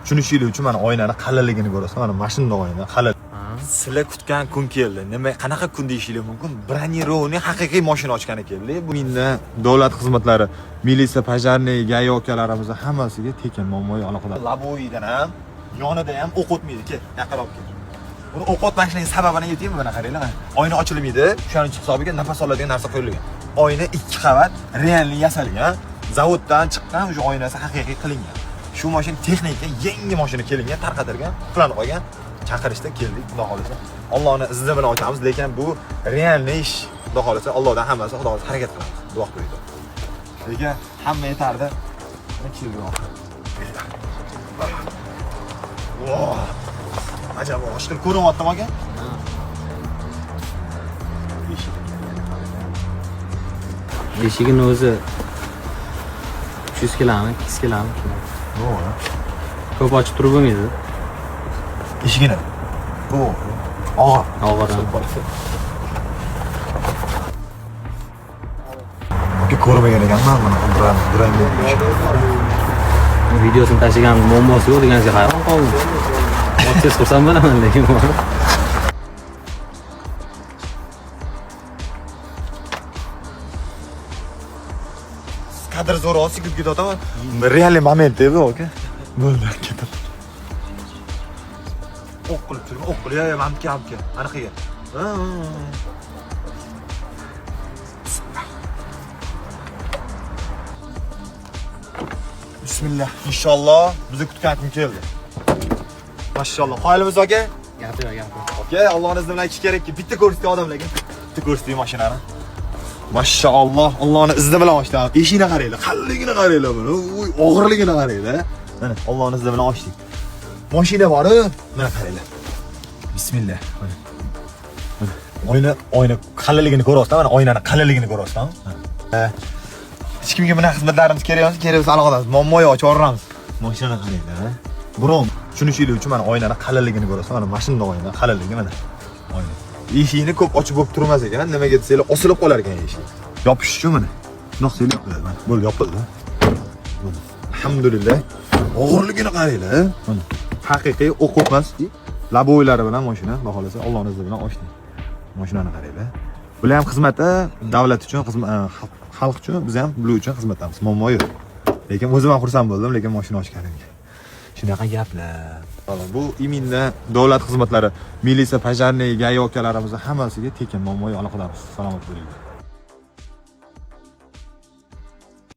Tushunishinglar uchun mana oynani qalinligini ko'rasiz. Mana mashinada oyna qalin. Sizlar kutgan kun keldi. Nima, qanaqa kun deyishinglar mumkin? Бронированный haqiqiy mashina ochgani keldi. Bu mindan davlat xizmatlari, militsiya, пожарный, ГАИ akalarimiz hammasiga tekin, muammo yo'q, aloqador. Лобовой dan ham, yonida ham o'q o'tmaydi. Kel, yaqinroq kel. Buni o'q o'tmasligining sababini aytaymi? Mana qaranglar, mana. Oyna ochilmaydi. O'shaning hisobiga nafas oladigan narsa qo'yilgan. Oyna 2 qavat, реальный yasalgan. Zavoddan chiqqan o'sha oynasi haqiqiy qilingan. Shu mashina texnika, yangi mashina kelingan, tarqatilgan, plan qolgan. Chaqirishda keldik, Xudo xolasa. Allohning izni bilan ochamiz, lekin bu реальный ish. Xudo xolasa, Allohdan hammasi, Xudo xolasa harakat qilamiz. Duo qilib. Lekin hamma yetardi. Mana keldi oxiri. Voh! Ajab, oshqil ko'rinyaptimi aka? Eshigini o'zi 300 kilomi, 200 kilomi? Yo'q. Ko'p ochib turib bo'lmaydi. Eshigini. Bu og'ir. Og'ir. Aka, ko'rmagan ekanman mana brand brand. Videosini tashlagan muammosi yo'q degansiga hayron qoldim. Tez xursand bo'laman lekin. Kadr zo'r olsa kulib ketaman. Реальный момент bu aka. Bo'ldi, ketdim. O'q qilib turma, o'q qilib, yo, manimki, manimki. Aniqiga. Bismillah. Inshaalloh bizni kutgan kun keldi. Mashalloh. Qoyilmiz aka? Gapi yo'q, gapi. Aka, Allohning izni bilan ikki kerakki bitta ko'rsatdi odamlarga. Bitta ko'rsatdi mashinani. Mashalloh, Allohning izni bilan ochdik. Eshigini qaranglar, qalinligini qaranglar buni. Uy, og'irligini qaranglar. Mana Allohning izni bilan ochdik. Mashina bor-ku, mana qaranglar. Bismillah. Mana. Mana. Oyna, oyna qalinligini ko'ryapsizmi? Mana oynani qalinligini ko'ryapsizmi? Hech kimga bunaqa xizmatlarimiz kerak emas, kerak bo'lsa aloqadamiz. Muammo yo'q, ochib yuboramiz. Mashinani qaranglar. Biron tushunishinglar uchun mana oynani qalinligini ko'rasizmi? Mana mashinada oyna qalinligi mana. Oyna. Eshikni ko'p ochib bo'lib turmas ekan. Nimaga desanglar, osilib qolar ekan eshik. Yopish uchun mana. Bundoq desanglar yopiladi mana. Bo'ldi, yopildi. Bo'ldi. Alhamdulillah. Og'irligini qaranglar. Mana. Haqiqiy o'q o'tmas. Лобовой lari bilan mashina, xudo xolasa, Allohning izni bilan ochdik. Mashinani qaranglar. Bular ham xizmati davlat uchun, xizmat xalq uchun, biz ham bular uchun xizmatdamiz. Muammo yo'q. Lekin o'zim ham xursand bo'ldim, lekin mashina ochganimga. Shunaqa gaplar. Bu именно davlat xizmatlari, militsiya, пожарный, ГАИ akalarimiz hammasiga tekin, muammo yo'q, aloqadormiz. Salomat bo'linglar.